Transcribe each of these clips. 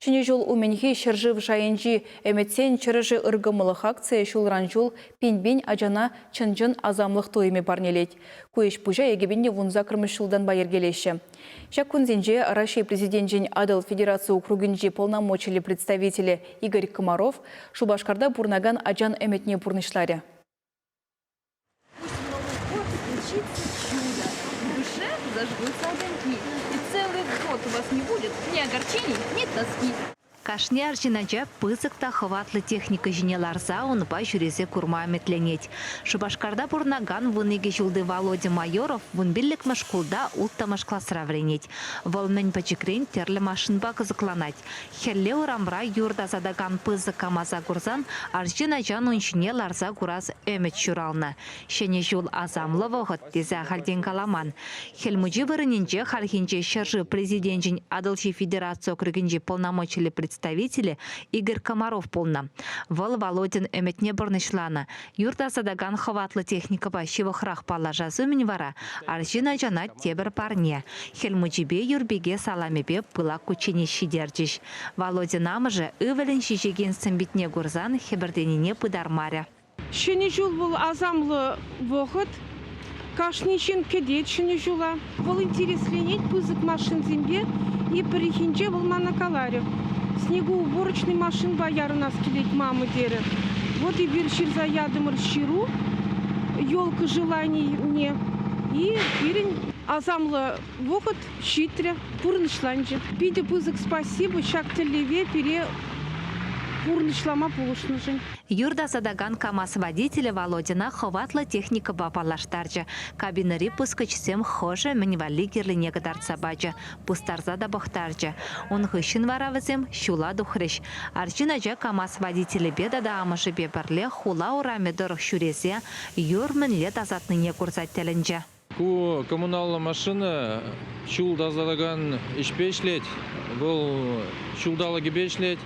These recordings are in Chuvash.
Ҫӗнӗ ҫул умӗнхи ҫӗршыв шайӗнчи Ӗмӗтсен чӗрӗшӗ ыркӑмӑллӑх акцийӗ ҫулран-ҫул пин-пин ачана чӑн-чӑн асамлӑх туйӑмӗ парнелет. Ку ӗҫ-пуҫа 2018 ҫултанпа йӗркелеҫҫӗ. Ҫак кунсенче Раҫҫей Президенчӗн Атӑл федераци округӗнчи полномочиллӗ представителӗ Игорь Комаров Шупашкарта пурӑнакан ачан ӗмӗтне пурнӑҫларӗ. Пусть в Новый год случится чудо, в душе зажгутся огоньки, и целый год у вас не будет ни огорчений, ни тоски. Кашни арҫын ача пысӑк та хӑватлӑ техника ҫине ларса унпа ҫӳресе курма ӗмӗтленет. Шупашкарта пурӑнакан 12 ҫулти Володя Майоров вунпиллӗкмӗш шкулта улттӑмӗш класра вӗренет. Вӑл мӗн пӗчӗкрен тӗрлӗ машинӑпа кӑсӑкланать. Хӗлле урамра юр тасатакан пысӑк КАМАЗа курсан арҫын ачан ун ҫине ларса курас ӗмӗт ҫуралнӑ. Ҫӗнӗ ҫул асамлӑ вӑхӑт тесе ахальтен каламан. Хӗл Мучи вырӑнӗнче хальхинче ҫӗршыв Президенчӗн Атӑлҫи федераци округӗнчи полномочиллӗ представителӗ Игорь Комаров пулнӑ. Вӑл Володьӑн ӗмӗтне пурнӑҫланӑ. Юр тасатакан хӑватлӑ техникӑпа ҫывӑхрах паллашас умӗн вара арҫын ачана тепӗр парне, Хӗл Мучипе Юрпике саламӗпе пылак кучченеҫ ҫитерчӗҫ. Володьӑн амӑшӗ ывӑлӗн ҫиҫекен сӑн-питне курсан хӗпӗртенине пытармарӗ. Ҫӗнӗ ҫул вӑл асамлӑ вӑхӑт. Кашни ҫын кӗтет ҫӗнӗ ҫула. Вӑл интересленет пысӑк машинсемпе. И пӗррехинче вӑл мана каларӗ: снегоуборочный машинпа ярӑнас килет, мама, терӗ. Вот эпир ҫырса ятӑмӑр ҫыру елка желанине. И пирӗн асамлӑ вӑхӑт ҫитрӗ, пурнӑҫланчӗ. Питӗ пысӑк спасибо ҫак тӗллеве пире пурнӑҫлама пулӑшнӑшӑн. Юр тасатакан КАМАЗ водителӗ Володьӑна хӑватлӑ техникӑпа паллаштарчӗ. Кабинӑри пускӑчсем хӑшӗ мӗн валли кирлине кӑтартса пачӗ, пустарса та пӑхтарчӗ. Ун хыҫҫӑн вара вӗсем ҫула тухрӗҫ. Арҫын ача КАМАЗ водителӗпе тата амӑшӗпе пӗрле хула урамӗ тӑрӑх ҫӳресе юр мӗнле тасатнине курса тӗлӗнчӗ. Ку коммуналлӑ машина ҫул тасатакан ӗҫпе ӗҫлет. Вӑл ҫулталӑкӗпе ӗҫлет.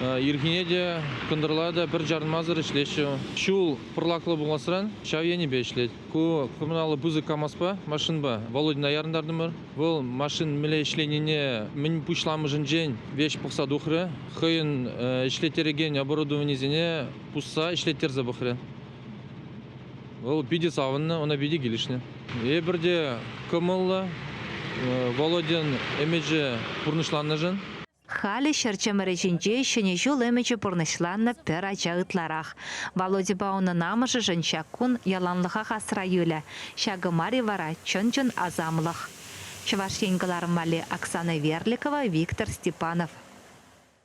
Ирхине те, кӑнтӑрла та пӗр чарӑнмасӑр ӗҫлеҫҫӗ. Ҫул пӑрлаклӑ пуласран ҫав енӗпе ӗҫлет. Ку коммуналлӑ пысӑк КАМАЗпа, машинпа Володьӑна ярӑнтартӑмӑр. Вӑл машин мӗнле ӗҫленине мӗн пуҫламӑшӗнчен веҫ пӑхса тухрӗ. Хӑйӗн ӗҫлеттерекен оборудованисене пусса ӗҫлеттерсе пӑхрӗ. Вӑл питӗ савӑннӑ, ӑна питӗ килӗшнӗ. Эпир те кӑмӑллӑ Володьӑн ӗмӗчӗ пурнӑҫланнӑшӑн. Халӗ ҫӗр чӑмӑрӗ ҫинче Ҫӗнӗ ҫул ӗмӗчӗ пурнӑҫланнӑ пӗр ача ытларах. Володьӑпа унӑн амӑшӗшӗн ҫак кун яланлӑхах асра юлӗ. Ҫакӑ мар-и вара чӑн-чӑн асамлӑх? Чӑваш Ен кӑларӑм валли Оксана Верликова, Виктор Степанов.